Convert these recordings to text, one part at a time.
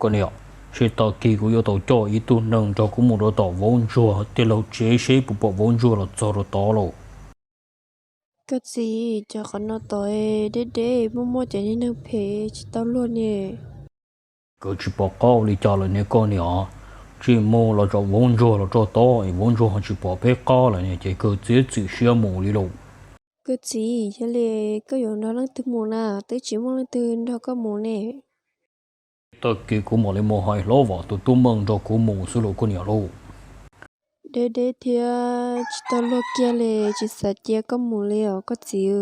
Koj niam, seb tag kis kuv yuav tau coj ib tug neeg nrog kuv mus rau tom vauv ntsuag tij laug tsev seb puas pom vauv ntsuag los txog rau tod lauj. Koj txiv, cov qhov no tod deb deb, muaj muaj cov niag neeg phem tsis tau luag ne. Koj tsis pom qab ua li cas lawm ne koj niam, tsis mus los tsom vauv ntsuag los txog tod es vauv ntsuag ho tsis pom peb qab lawm ne ces koj txiav txim siab mus li lauj. Koj txiv, yog li koj yuav nrog leej twg mus na, twb tsis muaj leej twg nrog koj mus ne. Tag kis kuv mam li mus hais hlob Vam tus tub Meej nrog kuv mus xwb lauj koj niam lauj. Deb deb thiab tsis tau luag kiag li, tsis xav cia koj mus li os koj txiv.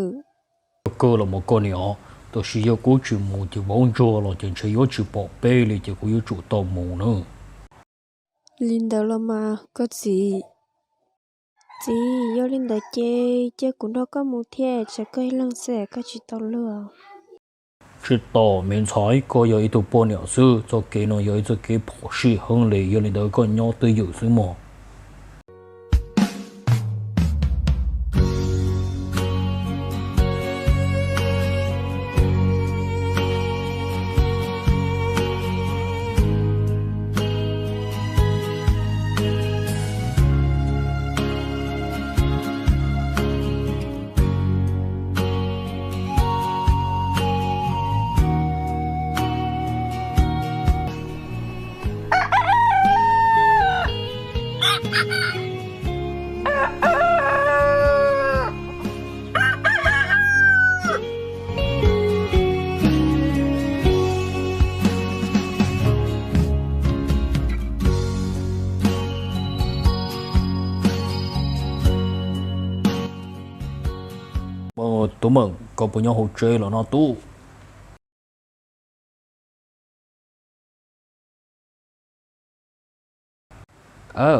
Kawg los mas koj niam, tab sis yog kuv tsis mus ces vauv ntsuag los ces ntshe yuav tsis pom peb li ces kuv yuav tsum tau mus na. Li ntawd los mas koj txiv. Txiv, yog li ntawd ces cia kuv nrog koj mus thiab, tsam koj ib leeg xwb koj tsis tau luag. Tsis tau, me ntxhais, koj yog ib tug poj niam xwb, txoj kev no yog ib txoj kev phom sij heev li, yog li ntawd koj nyob twj ywm xwb mog. Tub Meej, koj puas nyob hauv tsev los no tub?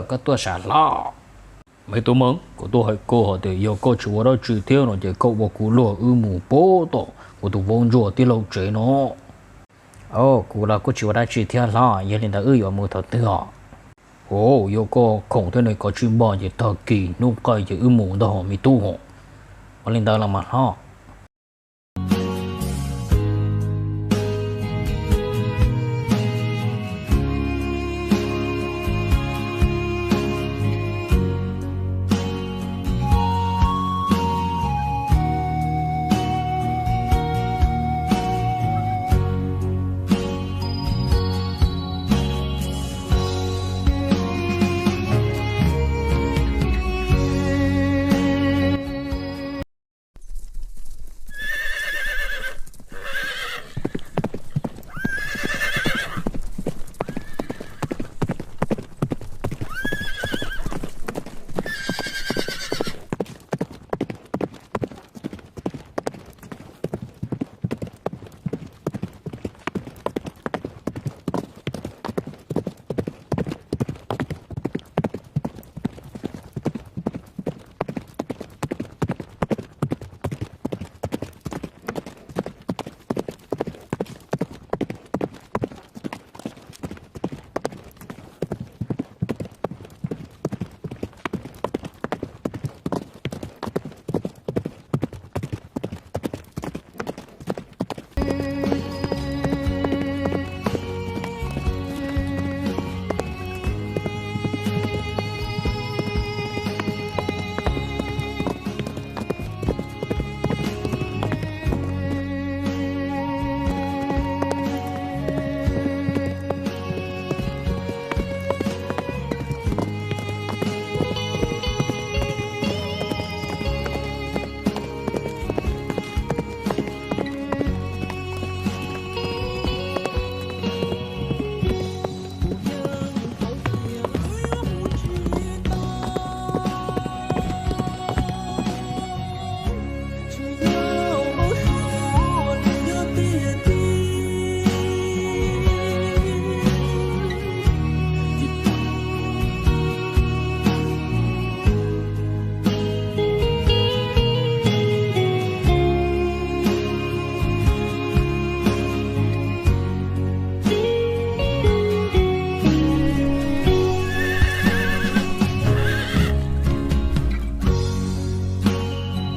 Koj tuaj sam hlob. Me tub Meej, kuv tuaj hais koj hais tias yog koj tsis ua dab tsi thiab no ces koj ua kuv luag wb mus puag tom kuv tus vauv ntsuag tij laug tsev no. Kuv los kuj tsis ua dab tsi thiab hlob, yog li ntawd wb yuav mus thaum twg os? Yog koj khoom thiab ne koj tsis npaj ces tag kis hnub qaij ces wb mus ntag me tub hos. Ua li ntawd los mas hlob.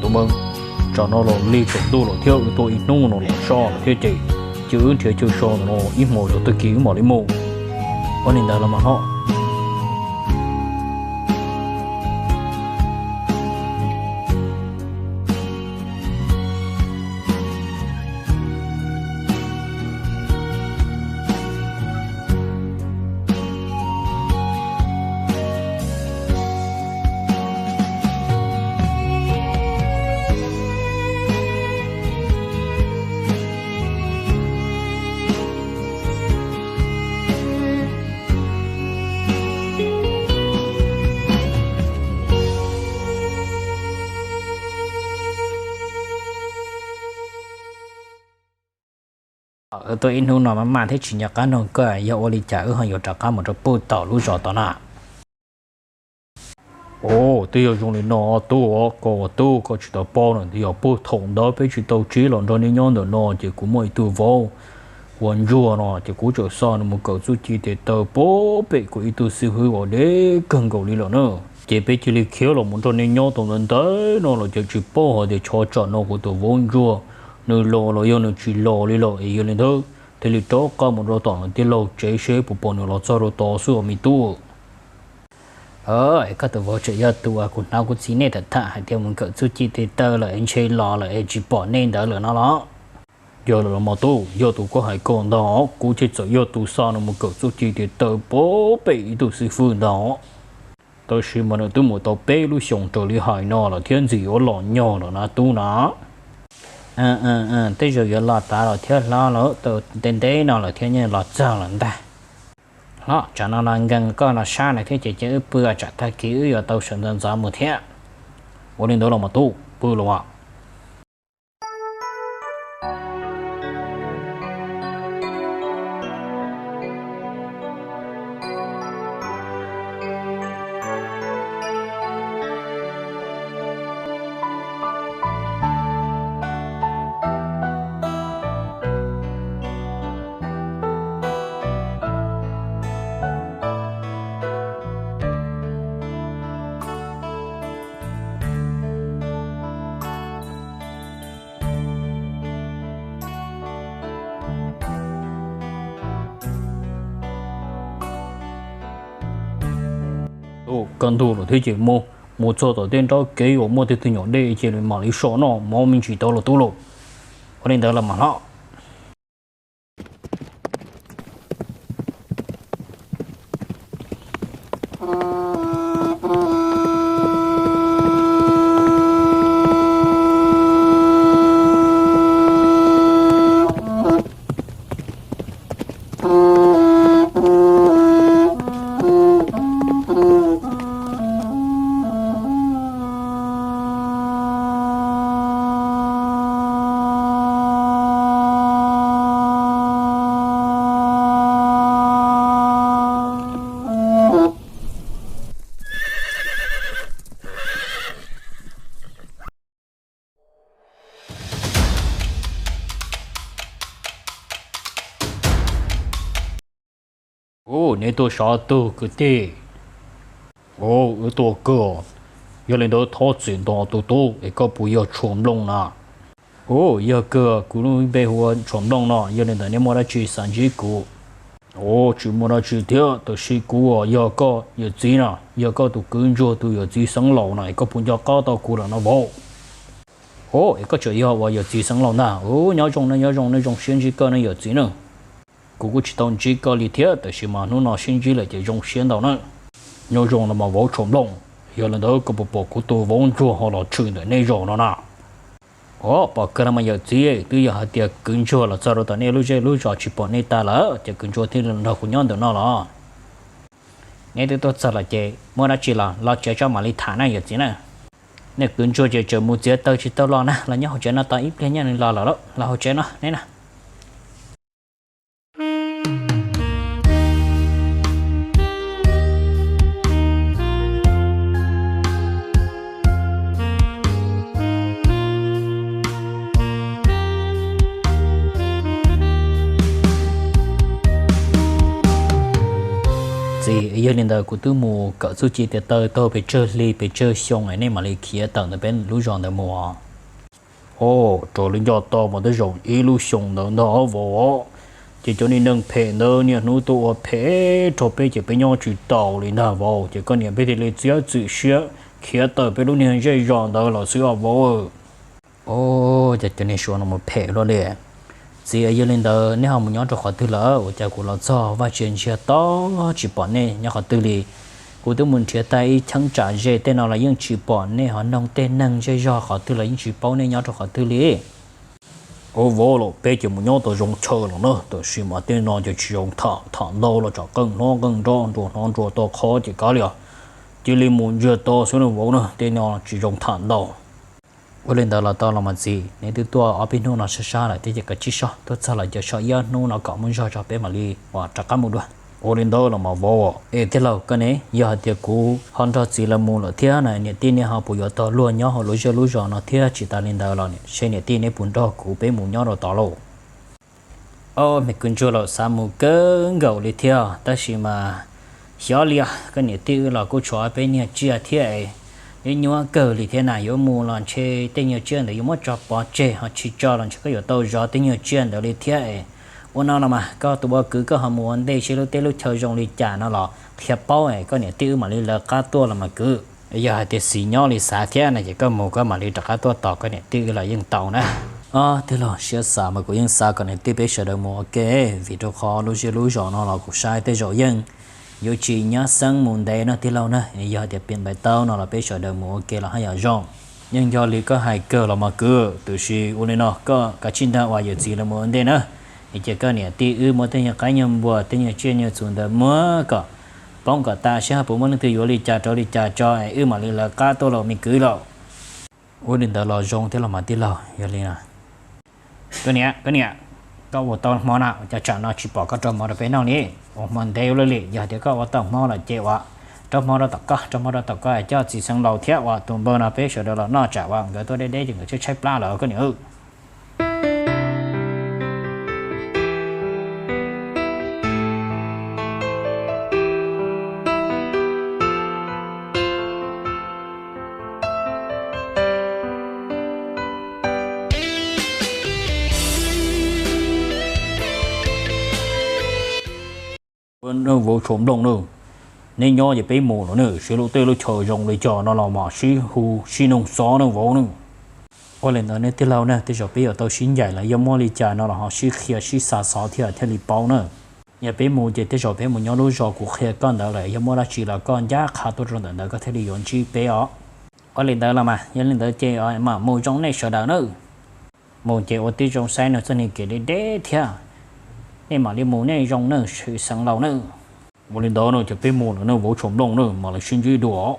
Tub Meej, tsam no los lig tsaus ntuj lawm thiab wb tuaj ib hnub no los so lawm thiab ces, Ces wb nrhiav chaw so ntawm no ib hmos, tag kis wb mam li mus. Ua li ntawd los mas hlob. Wb tuaj ib hnub no maj maj thiab tsis nco qab nug koj, yog ua li cas wb ho yuav rov qab mus rau puag tom lub zos tod na? Os, twb yog zoo li no tub, koj ua tub koj tsis tau paub na, twb yog puag thaum ntawd peb tsis tau tsib los nrog nej nyob ntawm no ces kuv muaj ib tug vauv ua ntsuag no ces kuv txawm xa nws mus kawm txuj ci tes taw puag pem kuv ib tug xib hwb uas deb kawg nkaus li lawm na. Ces peb cia li khiav los mus nrog nej nyob tau ntawd ntawd no los ces tsis paub hais tias tsho tsam no kuv tus vauv ntsuag nws los los yog nws tsis los li lawm es yog li ntawd thiaj li rov qab mus rau tom nws tij laug tsev seb puas pom nws los txog rau tod xwb os me tub. Es koj tus vauv tseem yog tus uas kuv hnov kuv txiv nej tham tham hais tias mus kawm txuj ci tes taw lawm es ntshe los lawm es tsis pom nej ntawd lawm no los? Yog lawm los mas tub, yog tus koj hais ko ntag, kuv ces txawm yog tus xa nws mus kawm txuj ci tes taw puag pem ib tug xib hwb ntag. Tab sis mas nws twb mus tau peb lub xyoos raws li hais no lawm thiab ntxim yuav los nyog lawm na tub na. Tej zaum yuav los tav lawm thiab hlob, los tau ntev ntev no lawm thiab nyias los txog lawm ntag. Hlob, tsam no no nkees koj no sab no thiab ces cia wb pw, tsam tag kis wb yuav tau sawv ntxov ntxov mus thiab. Ua li ntawd los mas tub, pw los as. Kaj ntug lawm thiab ces mus, mus txog tom tej nrab kev uas muaj tej tug nyuam dej ces mam li so noj mov me ntsis tau los tub lauj. Ua li ntawd los mas hlob. Ub, neb tuaj sab tug kwv tij? Ub, wb tuaj kawg. Yog li ntawd thov txim ntau tus tub, es koj puas yog Tshuas Nplooj na? Ub, yog kawg, kuv lub npe hu ua Tshuas Nplooj no, yog li ntawd neb muaj dab tsi xav ntsib kuv? Ub, tsis muaj dab tsi thiab, tab sis kuv yog koj yawm txiv no, yog koj tus kwv ntsuag tus yawm txiv xeev laus no, es koj puas nco qab tau kuv lawm no vauv? Ub, es koj tseem yog uas yawm txiv xeev laus ntag. Ub, nyob zoo, nyob zoo, nyob zoo, zoo siab ntsib koj ne yawm txiv na. Kuv kuj tsis tau ntsib koj li thiab, tab sis mas hnub no sib ntsib lawm ces zoo siab ntau na. Nyob zoo los mas vauv Tshuas Nplooj, yog li ntawd koj puas pom kuv tus vauv ntsuag ho los tshwm ntawm nej zos no na? Ub, pom kawg los mas yawm txiv, twb yog hais tias kwv ntsuag los txog rau tom nej lub zej lub zos tsis pom nej tag lawm ces kwv ntsuag thiaj li nrog kuv nyob ntawm no los. Neb twb tuaj txog lawm ces muaj dab tsi los los tsev tso mam li tham na yawm txiv na. Nej kwv ntsuag ces tseem mus txiav taws tsis tau los na, los nyob hauv tsev no tos ib pliag nyob nws los lawm, los hauv tsev no neb na. Txiv, yog li ntawd kuv twb mus kawm txuj ci tiav taw tau pes tsawg hli pes tsawg xyoo es nej mam li khiav tawm ntawm peb lub zos ntawd mus. Ub, raws li nco tau mas twb zoo ib lub xyoo ntawd ntag os vauv. Ces cov niag neeg phem ntawd niaj hnub tuaj ua phem rau peb ces peb nyob tsis taus li ntag vauv. Ces koj niam peb thiaj li txiav txim siab khiav tawm peb lub niag zej zos ntawd los xwb os vauv. Ov, cas cov niag suav no mus phem luaj li. Txiv, yog li ntawd neb ho mus nyob rau qhov twg lawm? Ua cas kuv los txog vaj tse ntsiag to tsis pom nej nyob qhov twg li? Kuv twb mus nrhiav tag ib cheeb tsam ze tej no los yeej tsis pom nej, ho noog tej neeg zej zog qhov twg los yeej tsis paub nej nyob rau qhov twg li. Ov vauv, los peb ces mus nyob tau zoo chaw los na, tab sis mas tej no ces tsis zoo tham, tham ntau los tsam qeej hlob qeej nrab nruas hlob nruas tau qhov ces kav liam, cia li mus ntsiag to xwb na vauv na, tej no tsis zoo tham ntau. Ua li ntawd los tau los mas txiv, neb twb tuaj ob peb hnub no sab sab lawm thiab ces kav tsij so, tuaj txog los cia so ib ob hnub no kom muaj zog tso peb mam li uas rov qab mus dua. Ua li ntawd los mas vauv, es tij laug koj ne, yog hais tias kuv ho nrog txiv lawv mus lawm thiab na, niam tij nej ho puas yuav tau luag nyob hauv lub zej lub zos no thiab? Tsis tas li ntawd los seb niam tij neb puas nrog kuv peb mus nyob rau tod lauj? Ov, me kwv ntsuag, los xav mus kawg nkaus li thiab, tab sis mas xyov li os, koj niam tij wb los kuj tshuav peb nyuag tsiaj thiab es nyuaj nyuaj kawg li thiab na, yuav mus los ntshe tej nyuag tsiaj ntawd yuav muab tso pov tseg, ho tsis tso los ntshe koj yuav tau zov tej nyuag tsiaj ntawd li thiab es. Ua no los mas koj tus ua kwv koj ho mus ua ntej seb lub teb lub chaw zoo li cas no los qhia paub es koj niam tij wb mam li lawv qab tuaj los mas kwv. Yog hais tias xis nyob li xav thiab no ces koj mus koj mam li rov qab tuaj tos koj niam tij wb los yeej tau na. Ov tij laug, siab xav mas kuv yeej xav kom niam tij peb sawv daws mus ua ke, vim rau qhov lub zej lub zos no los kuv saib tej zaum yeej yuav tsis nyab xeeb mus ntev no tij laug na. Yog hais tias piam npaim tau no los peb sawv daws mus ua ke los haj yam zoo. Yeej yog li koj hais kawg los mas kwv, tab sis ua li no koj kav tsij nrog uas yawm txiv lawv mus ua ntej na, es cia koj niam tij wb muab tej nyuag qaib nyuag npua tej nyuag tsiaj nyuag txhu ntawd muab kom poob kom tas seb ho puas muaj leej twg yuav li cas rau li cas tso es wb mam li lawv qab tuaj los me kwv lauj. Ua li ntawd los zoo thiab los mas tij laug. Yog li no, koj niam, koj niam, koj ua tau hmo na, ua cas tsam no tsis pom koj rau hmo rau peb noj li? Ua hmo ntev ua luaj li, yog tias koj ua tau hmo lawm ces uas rau hmo rau tom koj, rau hmo rau tom koj coj txiv xeev laus thiab uas tus npawg no peb sawv daws los noj, tsam uas nkawd tuaj deb deb ces nkawd tshaib tshaib plab lawm koj niam. Vauv tshuav nplooj na, neb nyob ces peb mus lawm na, seb lub teb lub chaw zoo li cas no los mam sib hu sib noog xov na vauv na. Ua li ntawd ne tij laug na, tej zaum peb yuav tau sib ncaim lawm, yog muaj li cas no los ho sib qhia sib xa xov thiab thiaj li paub na. Yog peb mus ces tej zaum peb mus nyob lub zos kuv qhia koj ntawd lawm, yog muaj dab tsi los koj ncaj qha tuaj rau ntawm ntawd koj thiaj li yuav ntsib peb os. Ua li ntawd los mas, yog li ntawd ces mam mus zoo nej sawv daws na. Mus ces ua tib zoo saib nws txoj niag kev deb deb thiab, nej mam li mus nej zoo na, xeev laus na. Ua li ntawd no ces peb mus lawm na, vauv tshuav nplooj na, mam li sib ntsib dua.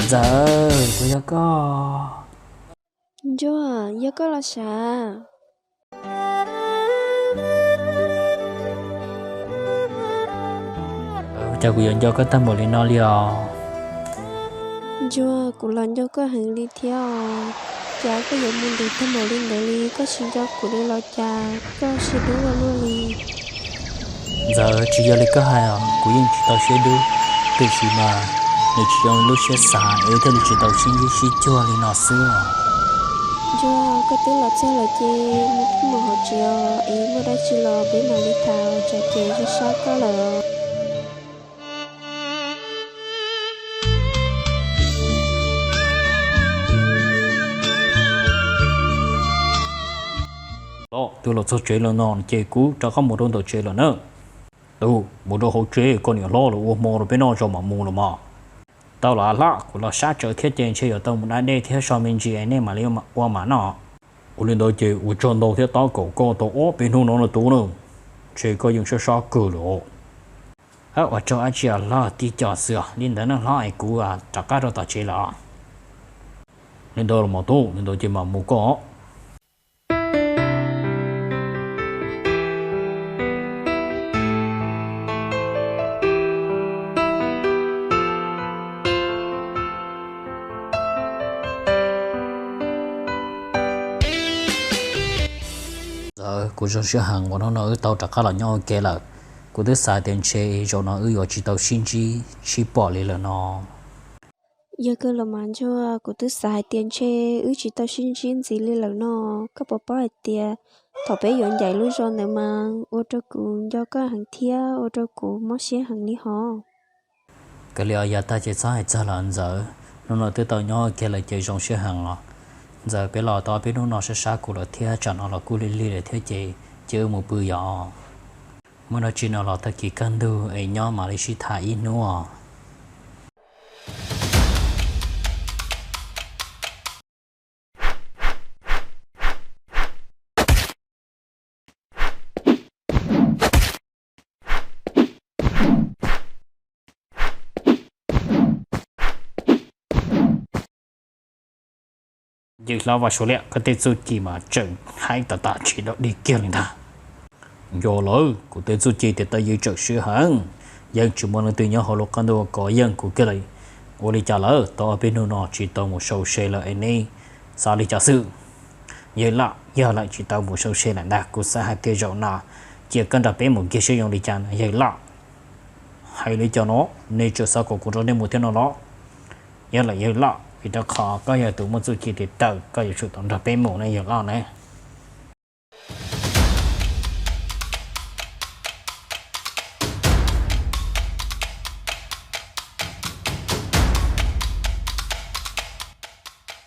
Ntxawm, puas yog koj? Ntsuag, yog koj los sav? Cas kuv yuav nco koj tag npaum li no li os? Ntsuag, kuv los nco koj heev li thiab os. Cas koj yuav mus ntev tag npaum li ntawd li, koj tsis nco kuv li los cas? Koj siab dub ua luaj li. Ntxawm, tsis yog li koj hais os, kuv yeej tsis tau siab dub, tiam sis mas nws tsis zoo lub siab xav es wb thiaj li tsis tau sib ntsib sib cuag li no xwb os. Ntsuag, koj twb los txog lawm ces mus phooj mus hauv tsev os, es muaj dab tsi los peb mam li tham, tsam ces zoo sab koj lawm. Twb los txog tsev lawm no ces kuv rov qab mus rau ntawm tsev lawm na. Tus mus rau hauv tsev, koj niam hlob lawv ua hmo rau peb noj tso mam mus los mas. Tau los Hla, kuv los sab tsawv thiab ces ntshe yuav tau mus da dej thiab so me ntsis nej mam li ua mam noj. Ua li ntawd ces ua tsaug ntau thiab tab kaum koj tau ob peb hnub no na tus na, ntshe koj yeej sab sab kawg lawm os. Ua tsaug dab tsi os Hlob, tib co xwb os. Li ntawd na Hlob es kuv rov qab rau tom tsev lawm os. Li ntawd los mas tub, li ntawd ces mam mus koj. Ntxawm, kuv zoo siab heev uas hnub no wb tau rov qab los nyob ua ke lawm. Kuv twb xav tias ntshe zaum no wb yuav tsis tau sib ntsib sib pom li lawm no. Yog kawg los mas Ntsuag, kuv twb xav hais tias ntshe wb tsis tau sib ntsib ntxiv li lawm no. Koj puas paub hais tias thaum peb yuav ncaim lub zos ntawd mas ua rau kuv nco koj heev thiab ua rau kuv mob siab heev li hos. Kav liam, yav tag ces txhob hais txog lawm Ntxawm, hnub no twb tau nyob ua ke lawm ces zoo siab heev os. Ntxawm, peb los tau ob peb hnub no sab sab kuv lawm thiab tsam no los kuj lig lig lawm thiab ces cia wb mus pw yom. Muaj dab tsi no los tag kis kaj ntug es nyob mam li sib tham ib hnub os. Yawg Hlob Vaj Suav Liam, koj tej txuj ci mas tseem haib tas tas tsis dog dig kiag li ntag. Yog lawm, kuv tej txuj ci tias tau yawg tsawm siab heev, yeej tsis muaj leej twg nyob hauv lub qab ntuj ko yeej kuv kiag li. Ua li cas lawm, tau ob peb hnub no tsis tau mus sau se lawm es neb xav li cas xwb? Yawg Laj, yog lawm tsis tau mus sau se lawm ntag, kuv xav hais tias zaum no cia koj nrog peb mus kiag seb zoo li cas no Yawg Laj. Hais li cas no, nej tseem xav kom kuv nrog nej mus thiab no los? Yog lawm Yawg Laj, vim rau qhov koj yog tus muaj txuj ci tes taw, koj yuav tsum tau nrog peb mus ne Yawg Laj ne.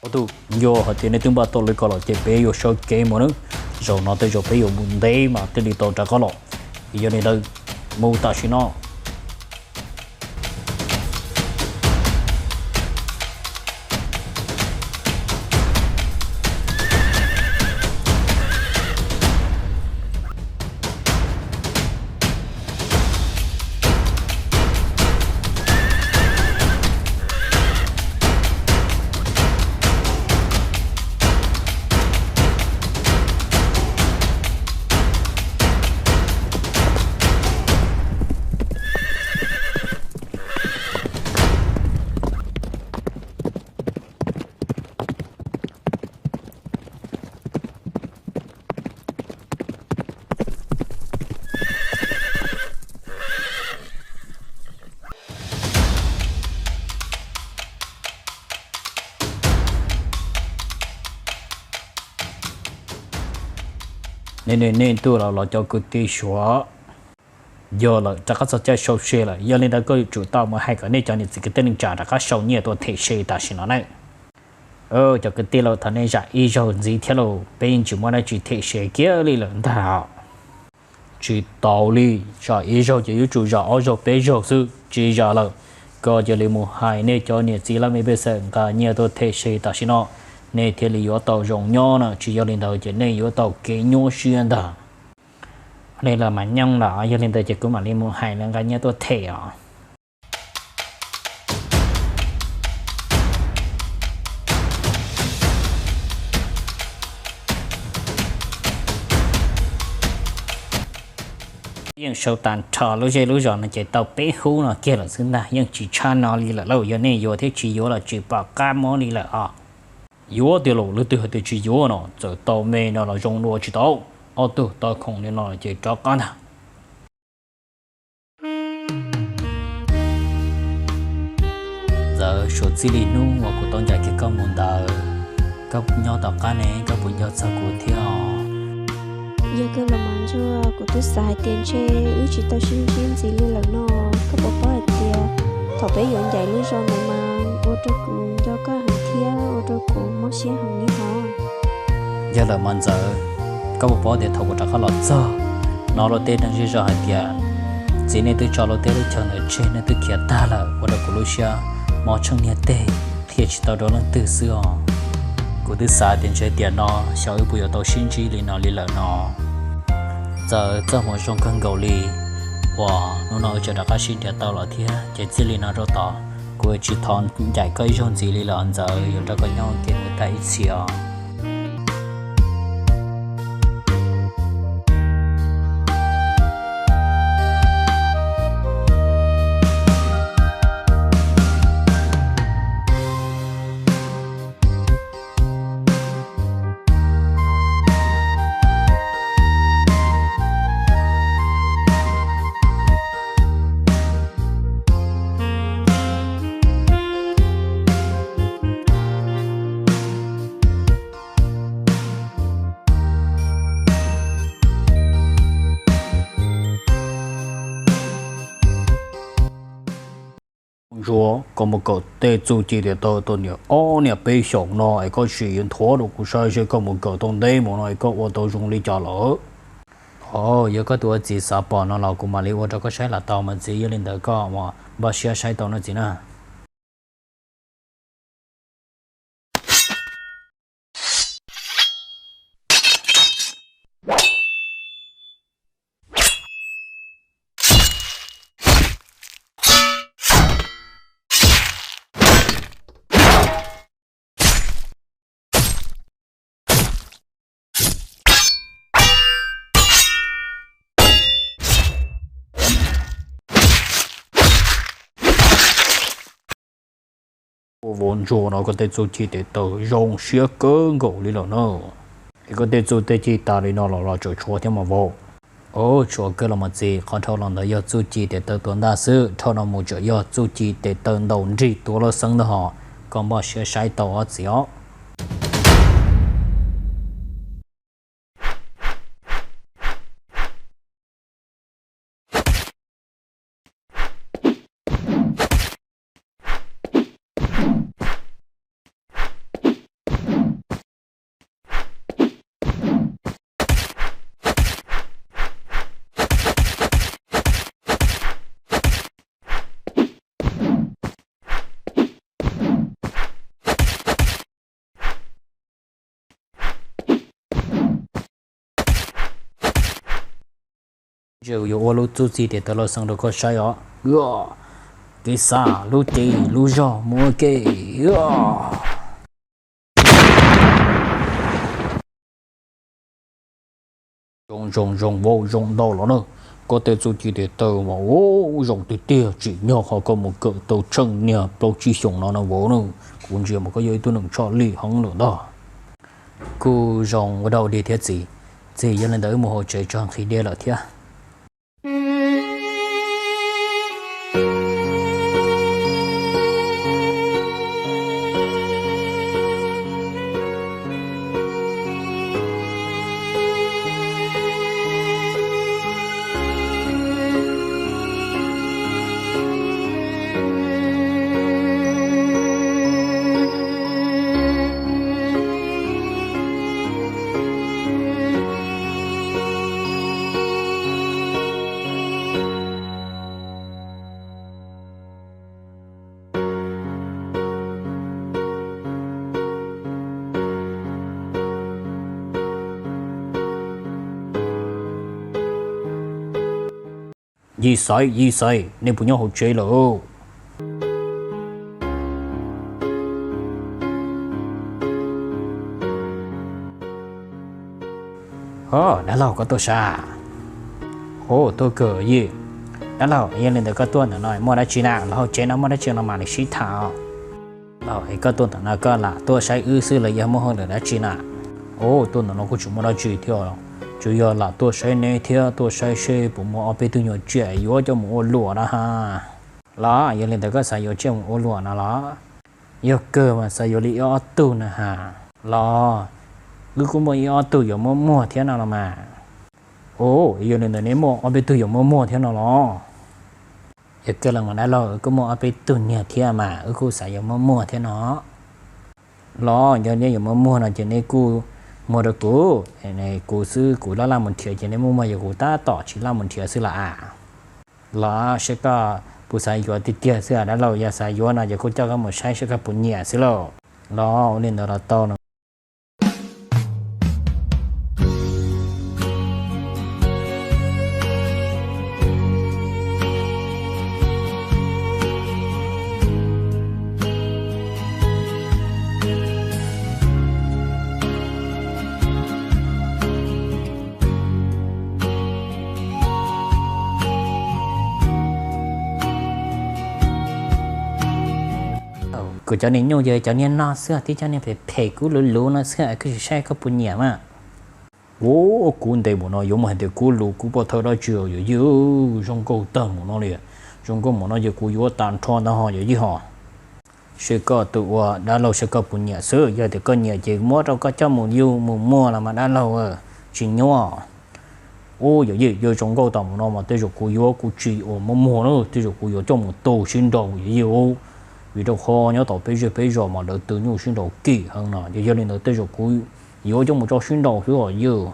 Ob tug, yog hais tias nej twb npaj tau li ko los ces peb yuav sawv kev mus nawb. Zaum no tej zaum peb yuav mus ntev mas thiaj li tau rov qab los. Yog li ntawd, mus tam sim no. Nej, nej, nej tuaj los los cov kwv tij Suav. Yog lawm, rov qab txog caij sau se lawm, yog li ntawd koj yuav tsum tau mus hais kom nej cov niam txiv kwv tij neej tsa rov qab sau nyiaj tuaj them se tam sim no na. Cov kwv tij laus, thaum nej zam ib zaug ntxiv thiab lauj, peb yeej tsis muaj dab tsi them se kiag li lawm ntag. Tsis tau li, zam ib zaug ces yuav tsum zam ob zaug peb zaug xwb, tsis zam lawm. Koj cia li mus hais nej cov niam txiv laj mej pej xeem nqa nyiaj tuaj them se tam sim no, nej thiaj li yuav tau zoo nyob na, tsis yog li ntawd ces nej yuav tau kev nyuaj siab ntag. Nej los mas nyob los, yog li ntawd ces kuv mam li mus hais lawv nqa nyiaj tuaj them os. Yeej sau tag nrho lub zej lub zos no ces tau peb hub no kiag lawm xwb ntag, yeej tsis tshaj no li lawm lauj. Yog nej yuav thiab tsis yuav los tsis pom qab muab li lawm os. Yuav tiag lauj, leej twg hais tias tsis yuav no? Txawm tau me no los zoo dua tsis tau, ob tug tau khoom li no ces rov qab ntag. Ntxawm, suav txij li hnub uas kuv tau ncaim kiag koj mus ntawd, koj nyob tom qab ne, koj puas nco txog kuv thiab os? Yog kawg los mas Ntsuag, kuv twb xav hais tias ntshe wb tsis tau sib ntsib ntxiv li lawm no. Koj puas paub hais tias thaum peb yuav ncaim lub zos ntawd mas ua rau kuv nco koj heev thiab ua rau kuv mob siab heev li hos. Yog lawm mas Ntxawm, koj puas paub tias thaum kuv rov qab los txog no luag tej neeg zej zos hais tias txiv nej twb tso luag tej lub chaw ntawd tseg, nej twb khiav tag lawm, ua rau kuv lub siab mob tsheej niag teg, qhia tsis tau rau leej twg xwb os. Kuv twb xav tias ntshe tiam no xyov wb puas yuav tau sib ntsib li no li lawm no. Ntxawm, txoj hmoov zoo kawg nkaus li uas hnub no wb tseem rov qab sib nrhiav tau los thiab. Ces txij li no rau tom kuv tsis thov ncaim koj ib zaug ntxiv li lawm Ntxawm, yuav nrog koj nyob ua ke mus tag ib txhis os. Ntsuag, koj mus kawm tej txuj ci tiam taw tau niam ob niam peb xyoos no es koj tsis yuav nthuav rau kuv saib seb koj mus kawm tau ntev mus no es koj ua tau zoo li cas lawm. Os, yog koj tus ua txiv xav pom no los kuv mam li ua rau koj saib los tau mas txiv, yog li ntawd koj npaj siab saib tau no txiv na. Ua, Ntsuag no koj tej txuj ci tes taw zoo siab kawg nkaus li lawm na. Es koj tej txuj tej ci tas li no los los tseem tshuav thiab mas vauv? Os, tshuav kawg los mas txiv, qhov dhau los ntawd yog txuj ci tes taw tuav ntaj xwb, dhau no mus tseem yog txuj ci tes taw ntaus nrig tuav laj xeeb ntag hos, koj npaj siab saib tau os txiv os. Ntsia kuv yuav ua lub txuj ci tes taw laj xeeb rau koj saib os. Kev xav, lub cev, lub zog, mus ua ke. Zoo zoo zoo vauv, zoo ntau los na. Koj tej txuj ci tes taw mas ua zoo tiag tiag, tsim nyog qhov koj mus kawm tau tsheej niag plaub tsib xyoos no na vauv na. Kuv ntsia mas koj yog ib tug neeg tshaj lij heev lawm ntag. Kuj zoo ua dog ua dig thiab txiv. Txiv, yog li ntawd wb mus hauv tsev tso nqhis dej lawm thiab. Yis Xaiv, Yis Xaiv, nej puas nyob hauv tsev lawm? Dab laug, koj tuaj sas? Ua, tuaj kawg yij. Dab laug, yog li ntawd koj tuaj ntawm no muaj dab tsi na? Los hauv tsev no muaj dab tsi no mam li sib tham. Los es koj tuaj ntawm no koj lam tuaj saib wb xwb los yog muaj hauj lwm dab tsi na? Ua, tuaj ntawm no kuj tsis muaj dab tsi thiab, tsuas yog lam tuaj saib neb thiab tuaj saib seb puas muaj ob peb tug nyuag tsiaj yuav coj mus ua luam na ha. Los yog li ntawd koj xav yuav tsiaj mus ua luam no los? Yog kawg mas xav yuav li ib ob tug na ha. Los, wb kuj muaj ib ob tug yuav muab muag thiab no los mas. Ua, yog li ntawd neb muaj ob peb tug yuav muab muag thiab no los? Yog kawg los mas dab laug, wb kuj muaj ob peb tug niag thiab mas wb kuj xav yuav muab muag thiab no. Los yog neb yuav muab muag no ces neb kuj muag rau kuv, kuv xwb kuv laj laj mus nrhiav ces neb muab muag, yog kuv tab tom tsis laj mus nrhiav xwb los as. Los seb koj puas xav yuav tiag tiag xwb dab laug, yog xav yuav no ces kuj coj koj mus saib seb koj puas nyiam xwb lauj. Los ua li ntawd los tau no. Kuv cov niag nyuj ces cov niag no xwb, tib cov niag phem phem kub luv luv no xwb, koj sim saib koj puas nyiam mas. Ua, kub ntev mus no yuav muaj hais tias kub luv kub poj thawj dab tsi yog yij, zoo nkauj tag mus no li. Zoo nkauj mus no ces kuv yuav tag nrho ntag ho yog yij ho. Seb koj tus ua dab laug seb koj puas nyiam xwb, yog tias koj nyiam ces muab rau koj coj mus yug mus muag los mas dab laug, tsis nyuaj. Ua, yog yij, yog zoo nkauj tag mus no mas tej zaum kuv yuav kuv tsis ua muab muag na, tej zaum kuv yuav coj mus tu sib nraus yog yij. Vim rau qhov nyob tom peb zej peb zos mas lawv tus nyuj sib nraus kim heev no, ces yog li ntawd tej zaum kuv yuav coj mus tso sib nraus xwb os yij.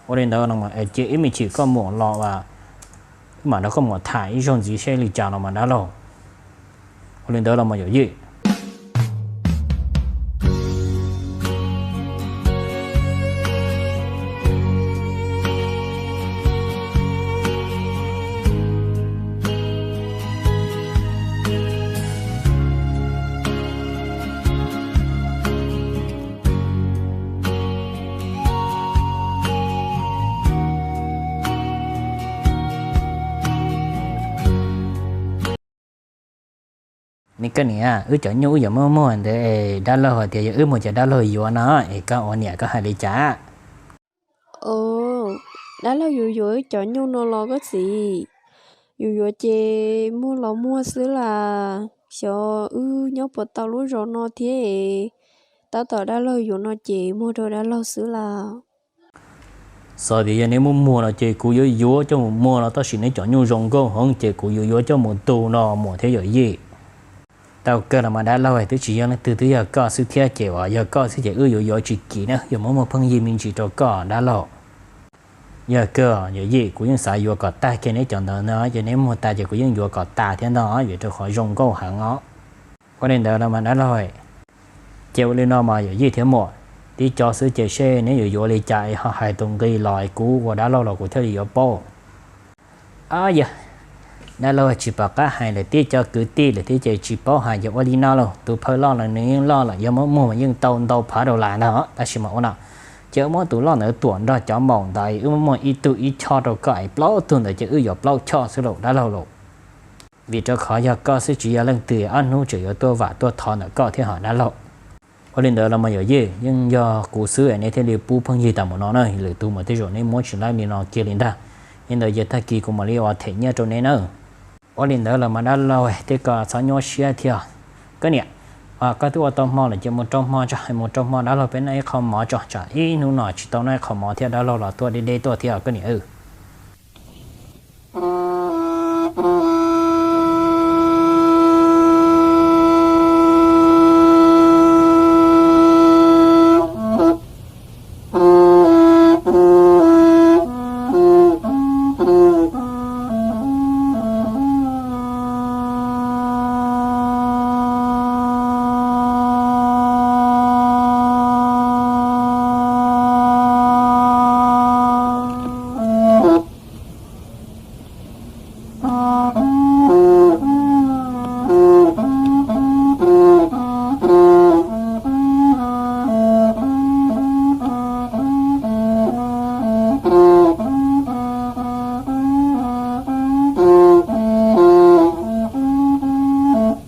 Ua li ntawd no mas cia ib me chim koj mus los, wb mam nrog koj mus tham ib zaug ntxiv seb li cas no mas dab laug. Ua li ntawd los mas yog yij. Niam, koj niam, wb cov nyuj wb yuav muab muag ntawd es dab laug hais tias yog wb mus ces dab laug yuav no, es koj ua niam koj hais li cas? Dab laug yuav yuav wb cov nyuj no los koj txiv? Yuav yuav ces muag los muag xwb las, xyov wb nyob puas tau lub zos no thiab. Tab tom dab laug yuav no ces muag rau dab laug xwb las. Xav tias yog neb muab muag no ces kuv yuav yuav coj mus muag no, tab sis neb cov nyuj zoo nkauj heev ces kuv yuav yuav coj mus tu no muam thiab yawm yij. Tau kawg los mas dab laug, twb tsis yog leej twg, twb yog koj xwb thiab ces uas yog koj xwb ces wb yuav yuav tsis kim na, yuav muab muag pheej yig me ntsis rau koj dab laug. Yog kawg yawm yij, kuv yeej xav yuav kom tag kiag neb cov ntawd no, ces neb muag tas ces kuv yeej yuav kom tas thiab ntag, vim rau qhov zoo nkauj heev os. Ua li ntawd los mas dab laug, ces ua li no mas yawm yij thiab muam, tib co xwb ces seb neb yuav yuav li cas es ho hais tus nqi los es kuv ua dab laug los kuv thiaj li yuav paub. Yog dab laug tsis pom qab hais lawm, tib co kwv tij lawm thiab ces tsis paub hais, ces ua li no lauj, tus phawj loj los nws yeej loj lawm, yog muab muag mas yeej tau ntau phav dollar ntag, tab sis mas ua no, ces wb muab tus loj ntawd tuam nrog cov maum ntawd, wb muab muag ib tug ib choj rau koj es plaub tug ntawd ces wb yuav plaub choj xwb lauj dab laug lauj. Vim rau qhov yog koj xwb tsis yog leej twg, ob hnub tseem yuav tuaj vam tuaj thov ntawm koj thiab ho dab laug. Ua li ntawd los mas yawm yij, yeej yog kuv xwb es neb thiaj li pub pheej yig tas mus no na, lwm tus mas tej zaum neb muab tsis laib li no kiag li ntag. Li ntawd ces tag kis kuv mam li ua them nyiaj rau neb nawb. Ua li ntawd los mas dab laug, tej ko txhob nyuaj siab thiab. Koj niam, koj twb ua tau hmo lawm ces mus rau hmo tso, mus rau hmo dab laug peb noj ib qho mov tso, tsam ib hnub no tsis tau noj ib qho mov thiab, dab laug los tuaj deb deb tuaj thiab koj niam.